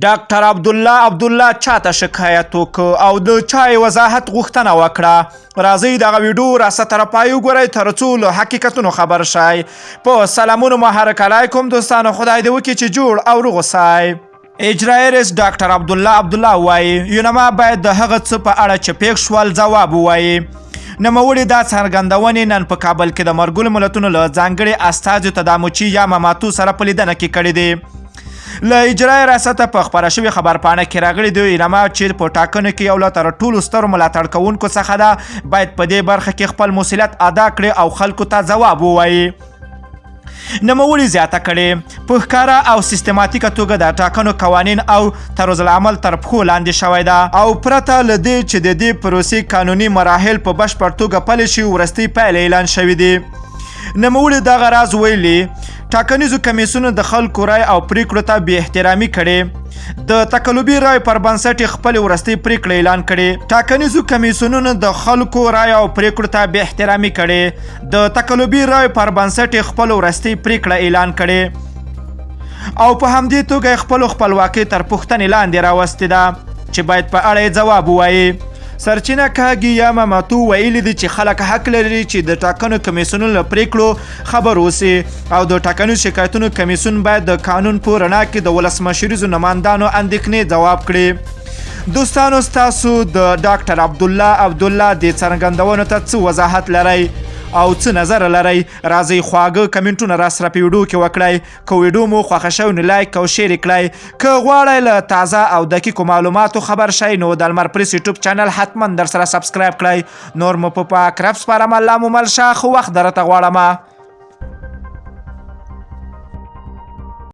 ډاکټر عبدالله عبدالله چاته شکایت وکړ او د چا یې وضاحت غوښتنه وکړه؟ راځئ دغه ویډیو راسه تر پای وګورئ ترڅو له حقیقتونو خبر شئ. په سلامونو مو هرکلی کوم دوستانو، خدای دې وکړي چې جوړ او روغ اوسئ. اجرایي رئیس ډاکټر عبدالله عبدالله وایي، یونما باید د هغه څه په اړه چې پېښ شول ځواب ووایي. نوموړي دا څرګندونې نن په کابل کې د ملګرو ملتونو له ځانګړي استازي تداموچي یا ماماتو سره په لیدنه کې کړې دي. له اجرایي ریاسته په خپره شوې خبرپاڼه کې راغلي دي، یونما چې په ټاکنو کې یو له تر ټولو سترو ملاتړ کوونکو څخه ده، باید په دې برخه کې خپل مسؤلیت ادا کړي او خلکو ته ځواب ووایي. نوموړي زیاته کړې، په ښکاره او سیستماتیکه توګه د ټاکنو قوانین او طرزالعمل تر پښو لاندې شوی ده او پرته له دې چې د دې پروسې قانوني مراحل په بشپړ توګه پلي شي، وروستۍ پایلې اعلان شوې دي. نوموړي دغه راز ویلي، ټاکنیزو کمیسیونو د خلکو رای او پریکړو ته بې احترامي کړې، د تقلبي رای پر بنسټ یې خپلې وروستۍ پریکړې اعلان کړې. ټاکنیزو کمیسیونونو د خلکو رای او پریکړو ته بې احترامي کړې، د تقلبي رایو پر بنسټ یې خپل وروستۍ پریکړه اعلان کړې او په همدې توګه یې خپلو خپلواکۍ تر پوښتنې لاندې راوستې ده چې باید په اړه یې ځواب ووایي. سرچینه کاږي یا ماماتو ویلي دي چې خلک حق لري چې د ټاکنو کمیسیونونو له پریکړو خبر اوسي او د ټاکنیزو شکایتونو کمیسیون باید د قانون په رڼا کې د ولسمشریزو نوماندانو اندېښنې ځواب کړي. دوستانو، ستاسو د ډاکټر عبدالله عبدالله دې څرګندونو ته څه وضاحت لرئ او څه نظر لرئ؟ راځئ خواږه کمنټونه راسره په ویډیو کې وکړئ. که ویډیو مو خوښه شوې نو لایک او شیر یې کړئ. که غواړئ له تازه او دقیقو معلوماتو خبر شئ نو د لمر پریس یوټیوب چینل حتما در سره سبسکرایب کړئ. نور مو په پاک رب سپارم، الله مو مل شه، ښه وخت درته غواړم.